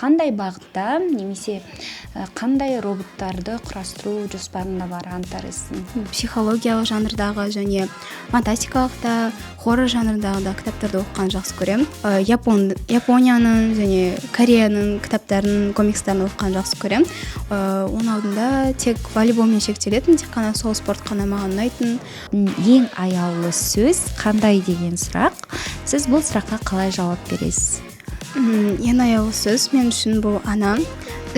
Қандай бағытта немесе қандай роботтарды құрастыру жоспарында бар Антарестің? Психологиялық жанрдағы және фантастикалық та, хоррор жанрындағы да кітаптарды оқығанды жақсы көремін. Японияның және Кореяның кітаптарын, комикстарын оқығанды жақсы көремін. Оның алдында тек волейболмен шектелетін, тек қана сол спорт қана маған ұнайтын. Ең аяулы сөз қандай деген сұрақ. Сіз бұл сұраққа қалай жауап бересіз? Ең аяулы сөз мен үшін бұл ана.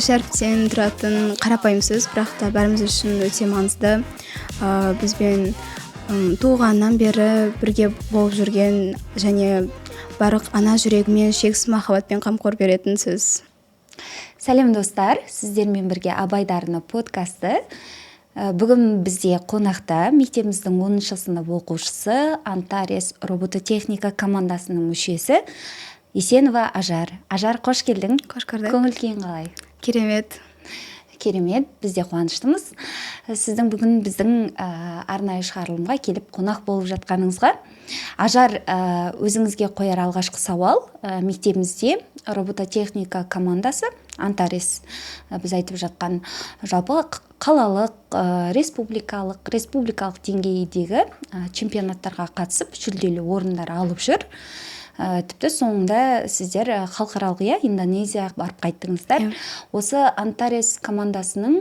Үш әріптен тұратын қарапайым сөз, бірақ та бәріміз үшін өте маңызды. Бізбен туылғаннан бері бірге болып жүрген және барлық ана жүрегімен шексіз махаббатпен қамқор беретін сөз. Сәлем, достар! Сіздермен бірге «Абай дарыны» подкасты. Бүгін бізде қонақта мектебіміздің 10 сынып оқушысы, Антарес робототехника командасының мүшесі Есенова Ажар. Ажар, қош келдің! Қош көрдік! Көңіл күйің қалай? Керемет. Керемет, біз де қуаныштымыз сіздің бүгін біздің арнайы шығарылымға келіп қонақ болып жатқаныңызға. Ажар, өзіңізге қояр алғашқы сауал: мектебімізде робототехника командасы Антарес, біз айтып жатқан, жалпы қалалық, республикалық деңгейдегі чемпионаттарға қатысып, жүлделі орындар алып жүр. Тіпті соңында сіздер халықаралық, иә, Индонезияға барып қайттыңыздар. Иә. Осы Антарес командасының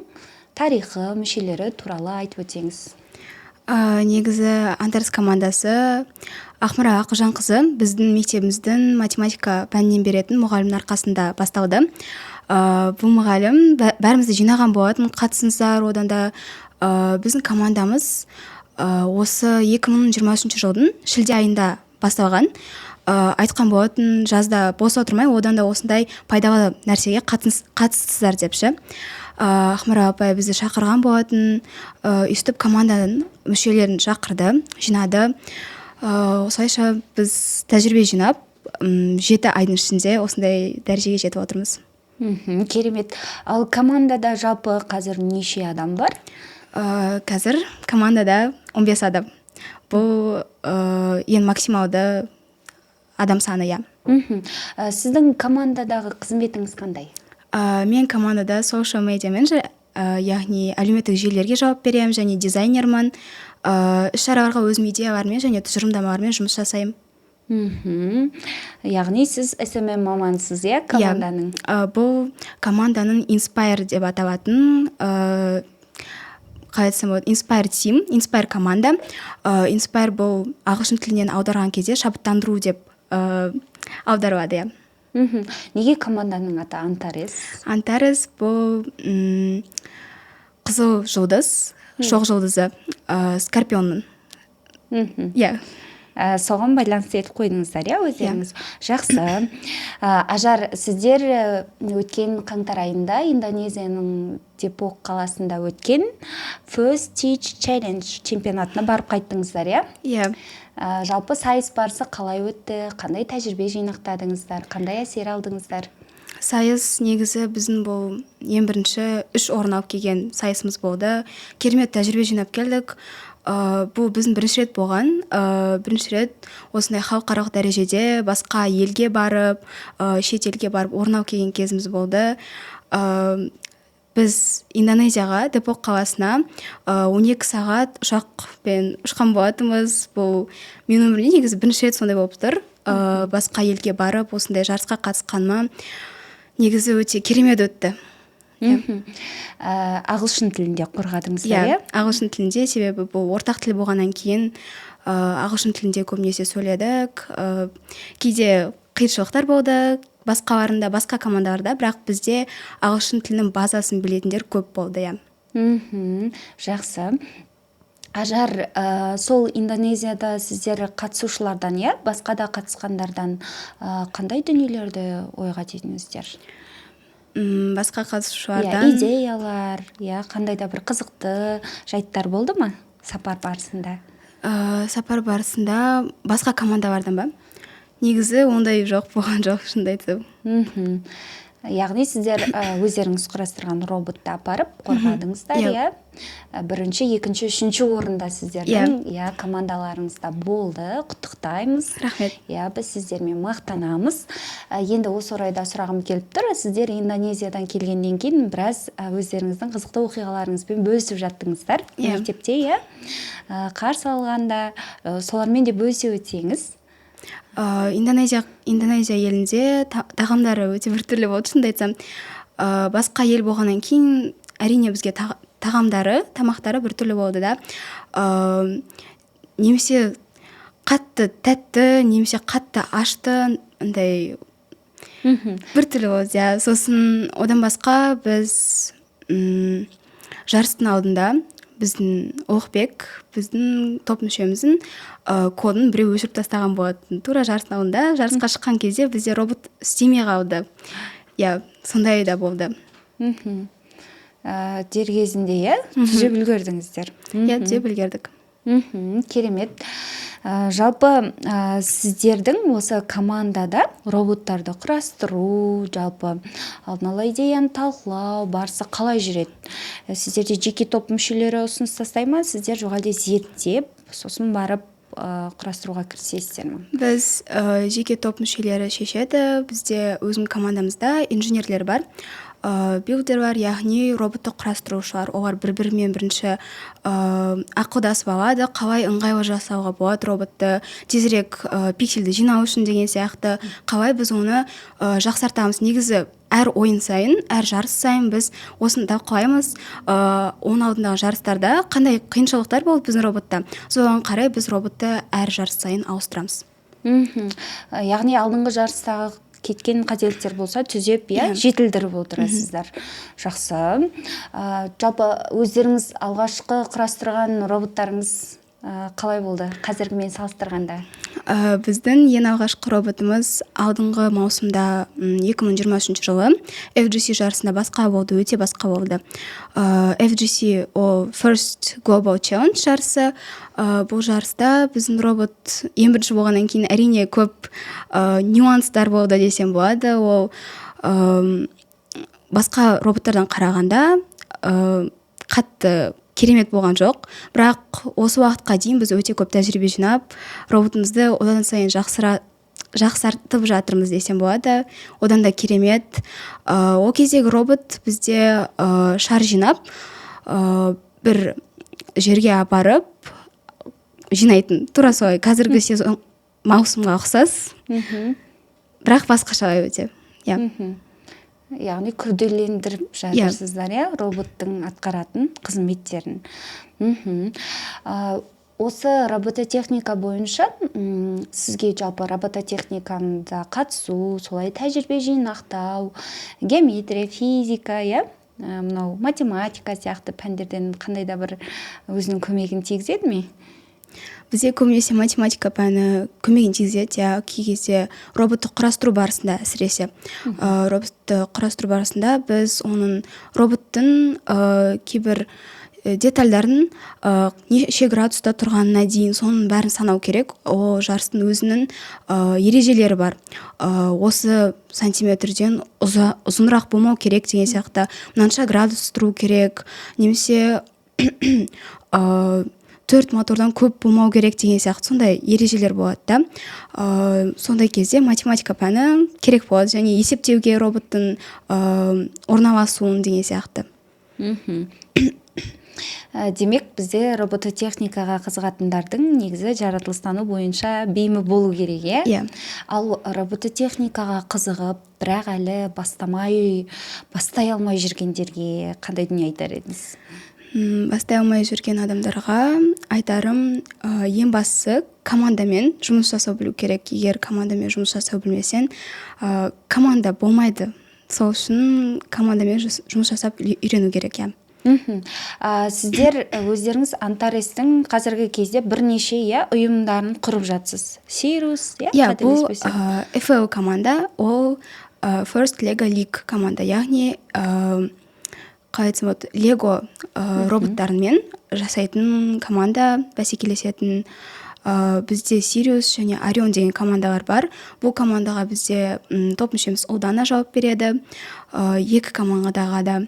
тарихы, мүшелері туралы айтып өтсеңіз. Негізі Антарес командасы Ақмара Ақылжанқызы, біздің мектебіміздің математика пәнінен беретін мұғалімнің арқасында басталды. Бұл мұғалім бәрімізді жинаған болатын, қатысыңыздар. Одан да біздің командамыз осы 2023 жылдың шілде айында басталған. Айтқан болатын, жазда бос отырмай, одан да осындай пайдалы нәрсеге қатысыңыздар деп ше. Ақмарал апай бізді шақырған болатын. Өйстіп команданың мүшелерін шақырды, жинады. Осылайша біз тәжірибе жинап, 7 айдың ішінде осындай дәрежеге жетіп отырмыз. Керемет. Ал командада жалпы қазір неше адам бар? Қазір командада 15 адам. Бұл ең максималды адам саны, иә. Сіздің командадағы қызметіңіз қандай? Мен командада social media менеджер, яғни әлеуметтік желілерге жауап беремін және дизайнермін. Іс шараларға өзім идеялармен және тұжырымдамалармен жұмыс жасаймын. Яғни сіз SMM мамансыз, иә, команданың? Иә. Бұл команданың Inspire деп аталатын, қалай айтсам болады, Inspire Team, Inspire команда. Inspire бұл ағылшын тілінен аударған кезде шабыттандыру деп аударылады, иә. Неге команданың аты Антарес? Антарес бұл қызыл жұлдыз, шоқ жұлдызы, скорпионның. Иә. Соған байланысты етіп қойдыңыздар, иә, өздеріңіз. Жақсы. Ажар, сіздер өткен қаңтар айында Индонезияның Депок қаласында өткен First Teach Challenge чемпионатына барып қайттыңыздар, иә? Иә. Жалпы сайыс барысы қалай өтті? Қандай тәжірибе жинақтадыңыздар? Қандай әсер алдыңыздар? Сайыс негізі біздің бұл ең бірінші үш орын алып келген сайысымыз болды. Керемет тәжірибе жинап келдік. Бұл біздің бірінші рет болған, бірінші рет осындай халықаралық дәрежеде басқа елге барып, шет елге барып орын алып келген кезіміз болды. Біз Индонезияға, Депок қаласына 12 сағат ұшақпен ұшқан болатынбыз. Бұл менің өмірімде негізі бірінші рет сондай болып тұр. Басқа елге барып, осындай жарысқа қатысқаныма негізі өте керемет өтті. Ағылшын тілінде қорғадыңыздар, иә? Ағылшын тілінде, себебі бұл ортақ тіл болғаннан кейін ағылшын тілінде көбінесе сөйледік. Кейде қиыншылықтар болды басқаларында, басқа командаларда, бірақ бізде ағылшын тілінің базасын білетіндер көп болды, иә. Жақсы. Ажар, сол Индонезияда сіздер қатысушылардан, иә, басқа да қатысқандардан қандай дүниелерді ойға түйдіңіздер? Басқа қатысушылардан? Идеялар, иә, қандай да бір қызықты жайттар болды ма сапар барысында? Сапар барысында басқа командалардан ба? Негізі ондай жоқ, болған жоқ, шынымды айтсам. Яғни сіздер өздеріңіз құрастырған роботты апарып қорғадыңыздар, Иә. иә? Бірінші, екінші, үшінші орында сіздердің, иә, командаларыңызда болды. Құттықтаймыз. Рахмет. Иә, біз сіздермен мақтанамыз. Енді осы орайда сұрағым келіп тұр: сіздер Индонезиядан келгеннен кейін біраз өздеріңіздің қызықты оқиғаларыңызбен бөлісіп жаттыңыздар мектепте, иә. Қарсы алғанда, солармен де бөлісе өтсеңіз. Индонезия елінде тағамдары өте біртүрлі болды, шынымды айтсам. Басқа ел болғаннан кейін, әрине, бізге тағамдары, тамақтары біртүрлі болды да. Немесе қатты тәтті, немесе қатты ашты, андай біртүрлі болды, иә. Сосын одан басқа біз жарыстың алдында біздің Ұлықбек, біздің топ мүшеміздің кодын біреу өшіріп тастаған болатын тура жарыстың алдында. Жарысқа шыққан кезде бізде робот істемей қалды, иә, сондай да болды. Дер кезінде, иә, түзеп үлгердіңіздер? Иә, түзеп үлгердік. Керемет. Жалпы сіздердің осы командада роботтарды құрастыру, жалпы алдын ала идеяны талқылау барысы қалай жүреді? Сіздерде жеке топ мүшелері ұсыныс тастай ма, сіздер жоқ әлде зерттеп, сосын барып құрастыруға кірісесіздер ме? Біз жеке топ мүшелері шешеді. Бізде өзінің командамызда инженерлер бар, билдер бар, яғни роботты құрастырушылар. Олар бір бірімен бірінші ақылдасып алады, қалай ыңғайлы жасауға болады роботты, тезірек пиксельді жинау үшін деген сияқты, қалай біз оны жақсартамыз. Негізі әр ойын сайын, әр жарыс сайын біз осыны талқылаймыз: оның алдындағы жарыстарда қандай қиыншылықтар болды біздің роботта, соған қарай біз роботты әр жарыс сайын ауыстырамыз. Яғни алдыңғы жарыстағы кеткен қателіктер болса, түзеп, иә, жетілдіріп отырасыздар. Жақсы. Жалпы өздеріңіз алғашқы құрастырған роботтарыңыз қалай болды қазіргімен салыстырғанда? Біздің ең алғашқы роботымыз алдыңғы маусымда, 2023 жылы FGC жарысында басқа болды, өте басқа болды. FGC ол First Global Challenge жарысы. Бұл жарыста біздің робот ең бірінші болғаннан кейін, әрине, көп нюанстар болды десем болады. Ол басқа роботтардан қарағанда қатты керемет болған жоқ, бірақ осы уақытқа дейін біз өте көп тәжірибе жинап, роботымызды одан сайын жақсартып жатырмыз десем болады. Одан да керемет. Ол кездегі робот бізде шар жинап, бір жерге апарып жинайтын, тура солай қазіргі сезон маусымға ұқсас, бірақ басқаша өте, иә. Яғни күрделендіріп жатырсыздар, иә, роботтың атқаратын қызметтерін. Осы робототехника бойынша сізге жалпы робототехникада қатысу, солай тәжірибе жинақтау, геометрия, физика, иә, мынау математика сияқты пәндерден қандай да бір өзінің көмегін тигізеді ме? Бізде көбінесе математика пәні көмегін тигізеді, иә. Кей кезде роботты құрастыру барысында, әсіресе роботты құрастыру барысында біз оның, роботтың кейбір детальдарын неше градуста тұрғанына дейін, соның бәрін санау керек. Ол жарыстың өзінің ережелері бар: осы сантиметрден ұзынырақ болмау керек деген сияқты, мынанша градус тұру керек немесе төрт мотордан көп болмау керек деген сияқты, сондай ережелер болады да. Сондай кезде математика пәні керек болады және есептеуге роботтың орналасуын деген сияқты. Демек, бізде робототехникаға қызығатындардың негізі жаратылыстану бойынша бейімі болу керек, иә? Иә. Ал робототехникаға қызығып, бірақ әлі бастамай, бастай алмай жүргендерге қандай дүние айтар едіңіз? Бастай алмай жүрген адамдарға айтарым, ең бастысы командамен жұмыс жасау білу керек. Егер командамен жұмыс жасау білмесең, команда болмайды. Сол үшін командамен жұмыс жасап үйрену керек, иә. Сіздер өздеріңіз Антарестің қазіргі кезде бірнеше, иә, ұйымдарын құрып жатсыз. Сирус, иә, Иә, бұл қателеспесем. FL команда, ол First Lego League команда, яғни қалай айтсам болады, Лего роботтарымен жасайтын команда, бәсекелесетін. Бізде Сириус және Орион деген командалар бар. Бұл командаға бізде топ мүшеміз Ұлдана жауап береді. Екі командаға да.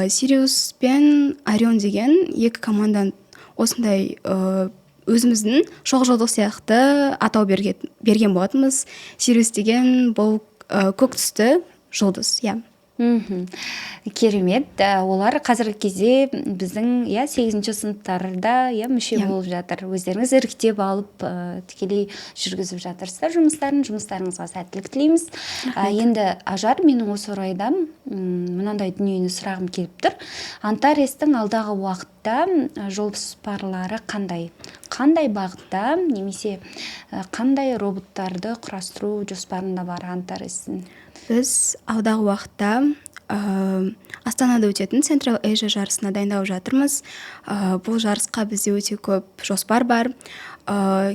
Сириус пен Орион деген екі команданың осындай өзіміздің шоқ сияқты атау берген болатынбыз. Сириус деген бұл көк түсті жұлдыз, иә. Керемет. Олар қазіргі кезде біздің, иә, сегізінші сыныптарда, иә, мүше Иә. болып жатыр. Өздеріңіз іріктеп алып, тікелей жүргізіп жатырсыздар жұмыстарын. Жұмыстарыңызға сәттілік тілейміз. Енді, Ажар, менің осы орайда мынандай дүниені сұрағым келіп тұр. Антарестің алдағы уақытта жоспарлары қандай? Қандай бағытта немесе қандай роботтарды құрастыру жоспарында бар Антарестің? Біз алдағы уақытта Астанада өтетін Central Asia жарысына дайындалып жатырмыз. Бұл жарысқа бізде өте көп жоспар бар.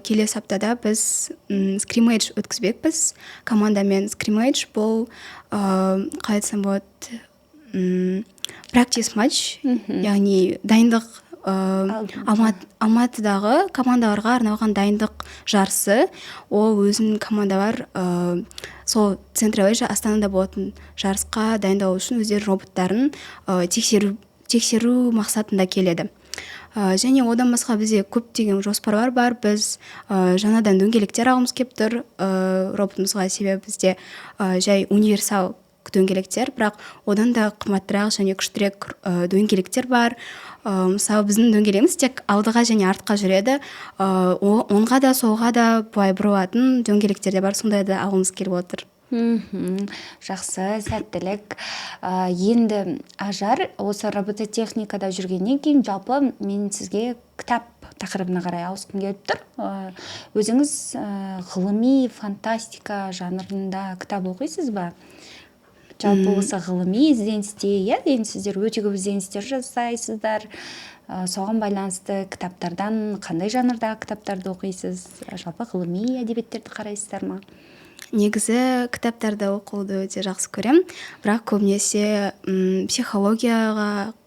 Келесі аптада біз scrimmage өткізбекпіз командамен. Scrimmage бұл, қалай айтсам болады, practice матч, яғни дайындық, Алматыдағы командаларға арналған дайындық жарысы. Ол өзінің командалар сол Central Asia Астанада болатын жарысқа дайындалу үшін өздері роботтарын тексеру мақсатында келеді. Және одан басқа бізде көптеген жоспарлар бар. Біз жаңадан дөңгелектер алғымыз келіп тұр роботымызға, себебі бізде жай универсал дөңгелектер, бірақ одан да қымбатырақ және күштірек дөңгелектер бар. Мысалы, біздің дөңгелегіміз тек алдыға және артқа жүреді. Оңға да, солға да былай бұрылатын дөңгелектер де бар, сондайды алғымыз келіп отыр. Жақсы, сәттілік. Енді, Ажар, осы робототехникада жүргеннен кейін жалпы мен сізге кітап тақырыбына қарай ауысқым келіп тұр. Өзіңіз ғылыми фантастика жанрында кітап оқисыз ба? Жалпы осы ғылыми ізденісте, иә, енді сіздер өте көп ізденістер жасайсыздар. Соған байланысты кітаптардан қандай жанрдағы кітаптарды оқисыз? Жалпы ғылыми әдебиеттерді қарайсыздар ма? Негізі кітаптарды оқуды өте жақсы көремін, бірақ көбінесе психологиялық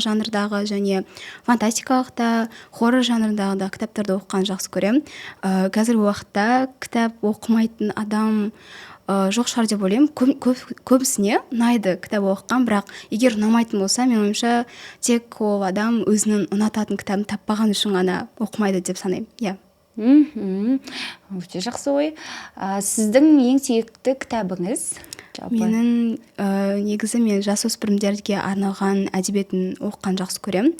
жанрдағы және фантастикалық та, хоррор жанрындағы да кітаптарды оқығанды жақсы көремін. Қазіргі уақытта кітап оқымайтын адам жоқ шығар деп ойлаймын. Көбісіне ұнайды кітап оқыған, бірақ егер ұнамайтын болса, менің ойымша, тек ол адам өзінің ұнататын кітабын таппаған үшін ғана оқымайды деп санаймын, иә. Өте жақсы ой. Сіздің ең сүйікті кітабыңыз жалпы? Менің, негізі мен жасөспірімдерге арналған әдебиетін оқыған жақсы көремін.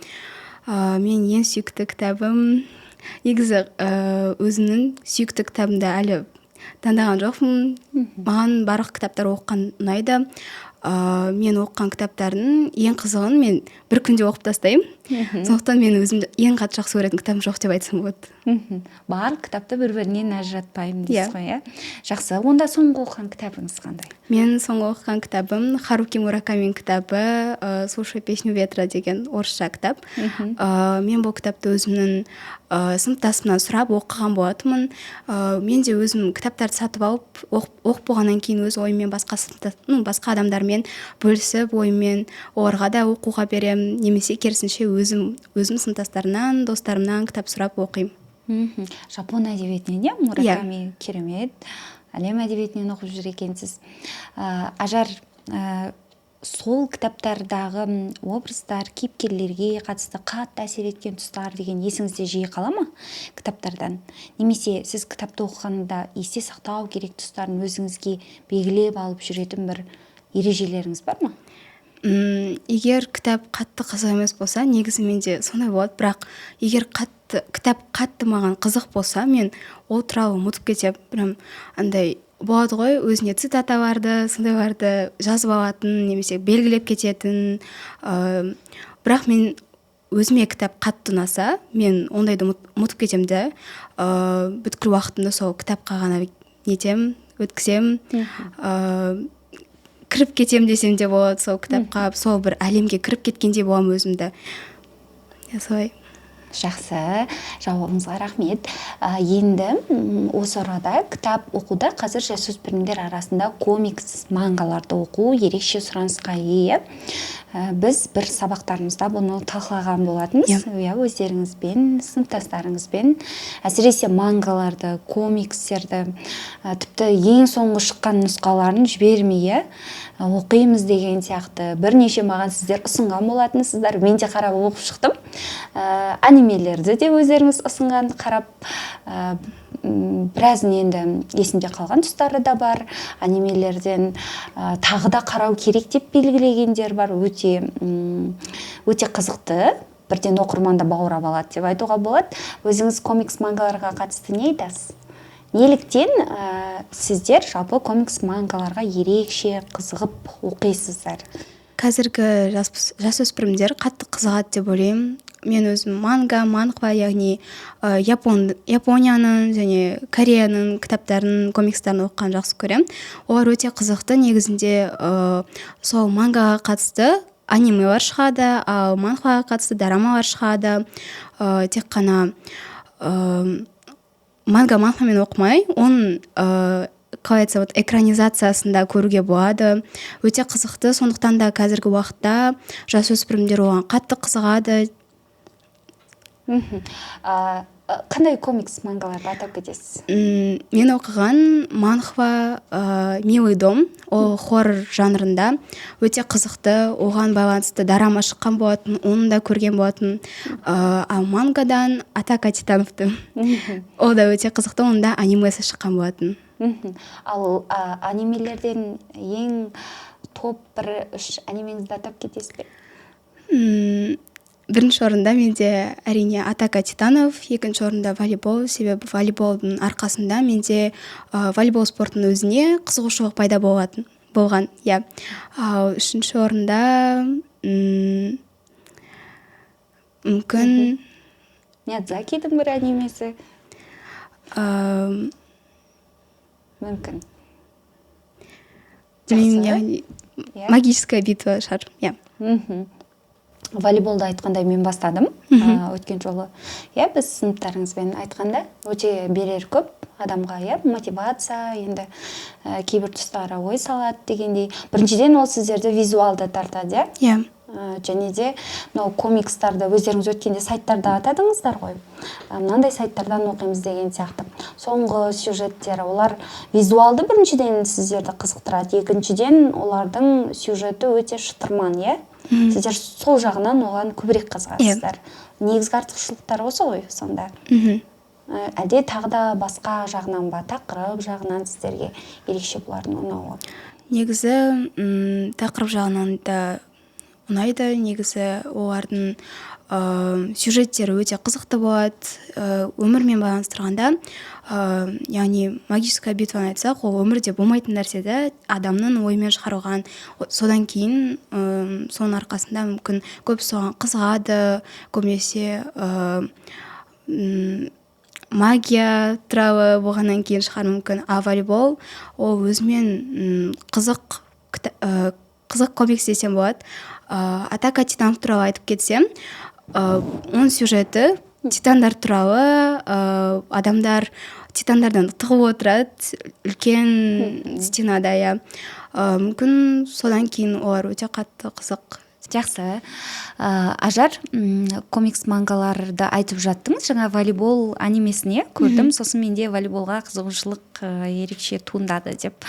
Менің ең сүйікті кітабым, негізі, өзімнің сүйікті кітабымды әлі таңдаған жоқпын. Маған барлық кітаптар оқыған ұнайды. Мен оқыған кітаптардың ең қызығын мен бір күнде оқып тастаймын, сондықтан мен өзім ең қатты жақсы көретін кітабым жоқ деп айтсам болады. Барлық кітапты бір бірінен ажыратпаймын дейсіз Иә. ғой, иә? Жақсы, онда соңғы оқыған кітабыңыз қандай? Мен соңғы оқыған кітабым Харуки Муракаминың кітабы, «Слушая песню ветра» деген орысша кітап. Мен бұл кітапты өзімнің сыныптасымнан сұрап оқыған болатынмын. Мен де өзім кітаптарды сатып алып, оқып болғаннан кейін өз ойыммен басқа ну, басқа адамдармен бөлісіп, ойыммен оларға да оқуға беремін немесе керісінше өзім сыныптастарымнан, достарымнан кітап сұрап оқимын. Жапон әдебиетінен, иә, Мураками? Керемет, әлем әдебиетінен оқып жүр екенсіз. Ажар, сол кітаптардағы образдар, кейіпкерлерге қатысты қатты әсер еткен тұстар деген есіңізде жиі қала ма кітаптардан? Немесе сіз кітапты оқығанда есте сақтау керек тұстарын өзіңізге белгілеп алып жүретін бір ережелеріңіз бар ма? Егер кітап қатты қызық емес болса, негізі менде сондай болады, бірақ егер кітап қатты маған қызық болса, мен ол туралы ұмытып кетемін. Прям андай болады ғой, өзіне цитаталарды, сондайларды жазып алатын немесе белгілеп кететін. Бірақ мен өзіме кітап қатты ұнаса, мен ондайды ұмытып кетемін де, бүткіл уақытымды сол кітапқа ғана нетемін, өткіземін, кіріп кетемін десем де болады сол кітапқа, сол бір әлемге кіріп кеткендей боламын өзімді, иә, солай. Жақсы, жауабыңызға рахмет. Енді осы арада кітап оқуда қазір жасөспірімдер арасында комикс, мангаларды оқу ерекше сұранысқа ие. Біз бір сабақтарымызда бұны талқылаған болатынбыз, иә, өздеріңізбен, сыныптастарыңызбен, әсіресе мангаларды, комикстерді, тіпті ең соңғы шыққан нұсқаларын жібермей, иә, оқимыз деген сияқты бірнеше маған сіздер ұсынған болатынсыздар. Мен де қарап оқып шықтым. Анимелерді де өздеріңіз ұсынған қарап, біразын енді есімде қалған тұстары да бар анимелерден, тағы да қарау керек деп белгілегендер бар. Өте қызықты, бірден оқырманды баурап алады деп айтуға болады. Өзіңіз комикс, мангаларға қатысты не айтасыз? Неліктен сіздер жалпы комикс, мангаларға ерекше қызығып оқисыздар? Қазіргі жасөспірімдер қатты қызығады деп ойлаймын. Мен өзім манга, манхва, яғни Японияның және Кореяның кітаптарын, комикстарын оқығанды жақсы көремін. Олар өте қызықты негізінде. Сол мангаға қатысты анимелар шығады, ал манхваға қатысты дорамалар шығады. Тек қана манга, манхвамен оқымай, оның қалай айтса болады, экранизациясын да көруге болады. Өте қызықты, сондықтан да қазіргі уақытта жасөспірімдер оған қатты қызығады. Қандай комикс, мангаларды атап кетесіз? Мен оқыған манхва «Милый дом», ол хоррор жанрында, өте қызықты. Оған байланысты дорама шыққан болатын, оны да көрген болатын. Ал мангадан «Атака титановты», ол да өте қызықты, оның да анимесі шыққан болатын. Ал анимелерден ең топ бір үш анимеңізді атап кетесіз бе? Бірінші орында менде, әрине, «Атака титанов», екінші орында волейбол, себебі волейболдың арқасында менде волейбол спортының өзіне қызығушылық пайда болатын болған, иә. Ал үшінші орында мүмкін Миядзакидің бір анимесі мүмкін. Білмеймін. Жақсы. Яғни «Магическая битва» шығар, иә. Волейболды айтқандай мен бастадым өткен жолы, иә, біз сыныптарыңызбен айтқанда, өте берер көп адамға, иә, мотивация. Енді кейбір тұстары ой салады дегендей. Біріншіден, ол сіздерді визуалды тартады, иә? Иә. Және де мынау комикстарды өздеріңіз өткенде сайттарда атадыңыздар ғой, мынандай сайттардан оқимыз деген сияқты. Соңғы сюжеттері, олар визуалды біріншіден сіздерді қызықтырады, екіншіден, олардың сюжеті өте шытырман, иә. Сіздер сол жағынан оған көбірек қызығасыздар. Негізгі артықшылықтары осы ғой сонда. Әлде тағы да басқа жағынан ба, тақырып жағынан сіздерге ерекше бұлардың ұнауы? Негізі тақырып жағынан да ұнайды. Негізі олардың сюжеттері өте қызықты болады. Өмірмен байланыстырғанда, яғни «Магическая битваны» айтсақ, ол өмірде болмайтын нәрсе да, адамның ойымен шығарылған. Содан кейін соның арқасында мүмкін көп соған қызығады. Көбінесе магия туралы болғаннан кейін шығар мүмкін. А волейбол ол өзімен қызық қызық комикс десем болады. «Атака титанов» туралы айтып кетсем, оның сюжеті титандар туралы. Адамдар титандардан тығылып отырады үлкен стенада, иә. Мүмкін содан кейін олар өте қатты қызық. Жақсы. Ажар, комикс, мангаларды айтып жаттыңыз. Жаңа волейбол анимесін, иә, көрдім, сосын менде волейболға қызығушылық ерекше туындады деп.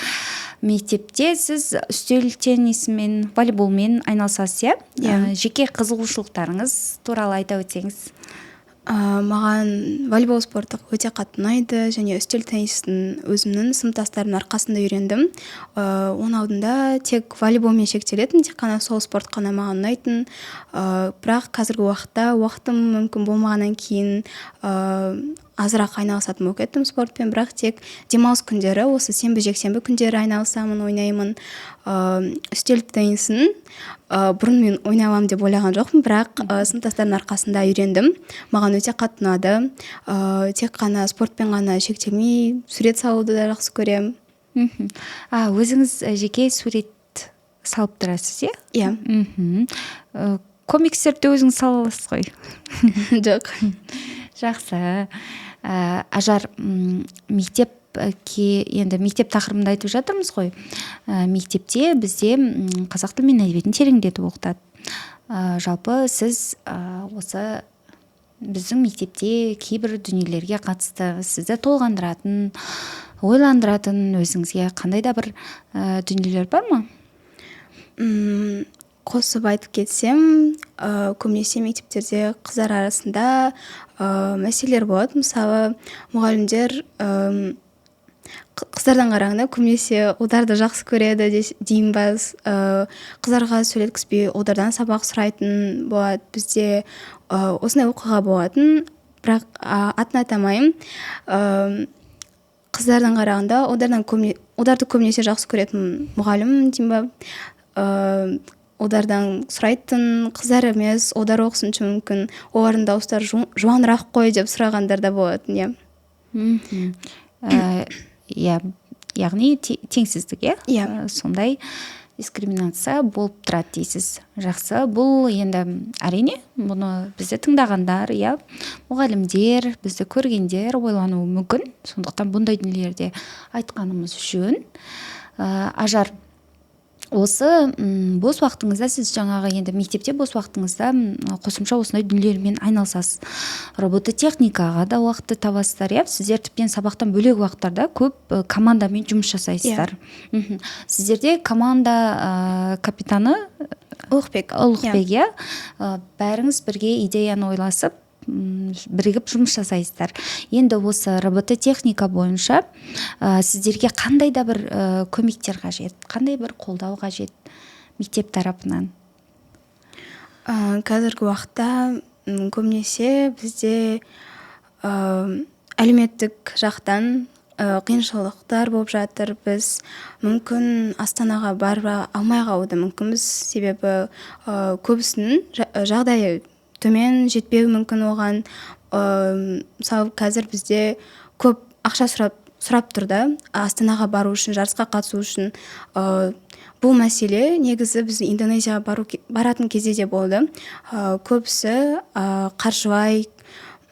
Мектепте сіз үстел теннисімен, волейболмен айналысасыз, иә? Иә. Жеке қызығушылықтарыңыз туралы айта өтсеңіз. Маған волейбол спорты өте қатты ұнайды және үстел теннисін өзімнің сыныптастарымның арқасында үйрендім. Оның алдында тек волейболмен шектелетін, тек қана сол спорт қана маған ұнайтын. Бірақ қазіргі уақытта уақытым мүмкін болмағаннан кейін азырақ айналысатын болып кеттім спортпен, бірақ тек демалыс күндері, осы сенбі, жексенбі күндері айналысамын, ойнаймын. Үстел теннисін бұрын мен ойнай аламын деп ойлаған жоқпын, бірақ сыныптастарымның арқасында үйрендім. Маған өте қатты ұнады. Тек қана спортпен ғана шектелмей, сурет салуды да жақсы көремін. А, өзіңіз жеке сурет салып тұрасыз, иә? Иә. Комикстерді өзіңіз сала аласыз ғой? Жоқ. Жақсы. Ажар, мектеп Енді мектеп тақырыбында айтып жатырмыз ғой. Мектепте бізде қазақ тілі мен әдебиетін тереңдетіп оқытады. Жалпы сіз осы біздің мектепте кейбір дүниелерге қатысты сізді толғандыратын, ойландыратын өзіңізге қандай да бір дүниелер бар ма? Қосып айтып кетсем, көбінесе мектептерде қыздар арасында мәселелер болады. Мысалы, мұғалімдер қыздардан қарағанда көбінесе ұлдарды жақсы көреді деймін ба, қыздарға сөйлеткізбей, ұлдардан сабақ сұрайтын болады. Бізде осындай оқиға болатын, бірақ атын атамаймын. Қыздардан қарағанда ұлдарды көбінесе жақсы көретін мұғалім деймін ба, ұлдардан сұрайтын, қыздар емес, ұлдар оқысыншы, мүмкін олардың дауыстары жуанырақ қой деп сұрағандар да болатын, иә. Иә, яғни теңсіздік, иә? Иә. Сондай дискриминация болып тұрады дейсіз. Жақсы, бұл енді, әрине, бұны бізді тыңдағандар, иә, мұғалімдер, бізді көргендер ойлануы мүмкін. Сондықтан бұндай дүниелерде айтқанымыз жөн. Ажар, осы бос уақытыңызда сіз жаңағы енді мектепте бос уақытыңызда қосымша осындай дүниелермен айналысасыз, робототехникаға да уақытты табасыздар, иә? Сіздер тіптен сабақтан бөлек уақыттарда көп командамен жұмыс жасайсыздар. Сіздерде команда капитаны Ұлықбек. Ұлықбек, иә. Бәріңіз бірге идеяны ойласып, бірігіп жұмыс жасайсыздар. Енді осы робототехника бойынша сіздерге қандай да бір көмектер қажет, қандай бір қолдау қажет мектеп тарапынан? Қазіргі уақытта көбінесе бізде әлеуметтік жақтан қиыншылықтар болып жатыр. Біз мүмкін Астанаға бара алмай қалуы да мүмкінбіз, себебі көбісінің жағдайы төмен, жетпеуі мүмкін оған. Мысалы, қазір бізде көп ақша сұрап тұр да Астанаға бару үшін, жарысқа қатысу үшін. Бұл мәселе негізі біз Индонезияға баратын кезде де болды. Көбісі қаржылай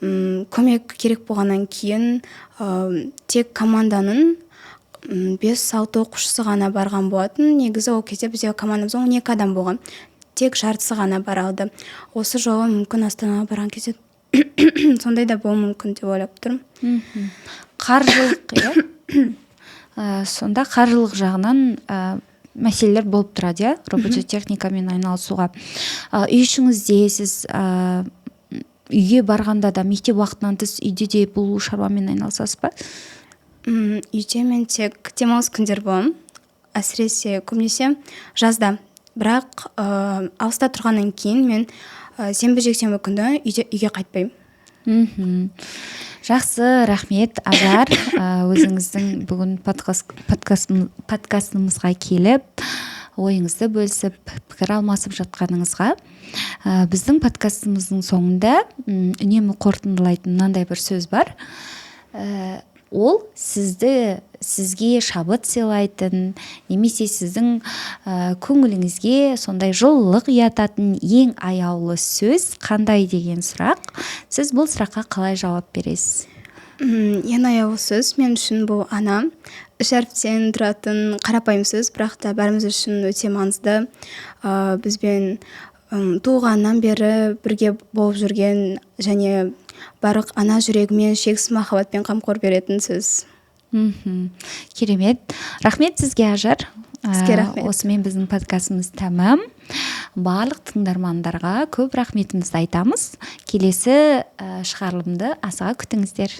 көмек керек болғаннан кейін, тек команданың 5-6 оқушысы ғана барған болатын. Негізі ол кезде бізде командамызда 12 адам болған, тек жартысы ғана бара алды. Осы жолы мүмкін Астанаға барған кезде сондай да болуы мүмкін деп ойлап тұрмын. Қаржылық, иә. Сонда қаржылық жағынан мәселелер болып тұрады, иә, робототехникамен айналысуға. Үй ішіңізде сіз үйге барғанда да, мектеп уақытынан тыс үйде де бұл шаруамен айналысасыз ба? Үйде мен тек демалыс күндері боламын, әсіресе көбінесе жазда. Бірақ алыста тұрғаннан кейін мен сенбі, жексенбі күні үйге қайтпаймын. Жақсы, рахмет, Ажар. Өзіңіздің бүгін подкастымызға келіп, ойыңызды бөлісіп, пікір алмасып жатқаныңызға. Біздің подкастымыздың соңында үнемі қорытындылайтын мынандай бір сөз бар. Ол сізге шабыт сыйлайтын немесе сіздің көңіліңізге сондай жылылық ұятатын ең аяулы сөз қандай деген сұрақ. Сіз бұл сұраққа қалай жауап бересіз? Ең аяулы сөз мен үшін бұл «ана». Үш әріптен тұратын қарапайым сөз, бірақ та бәріміз үшін өте маңызды. Бізбен туылғаннан бері бірге болып жүрген және барлық ана жүрегімен шексіз махаббатпен қамқор беретін сөз. Керемет, рахмет сізге, Ажар. Сізге рахмет. Осымен біздің подкастымыз тәмам. Барлық тыңдармандарға көп рахметімізді айтамыз. Келесі шығарылымды асыға күтіңіздер.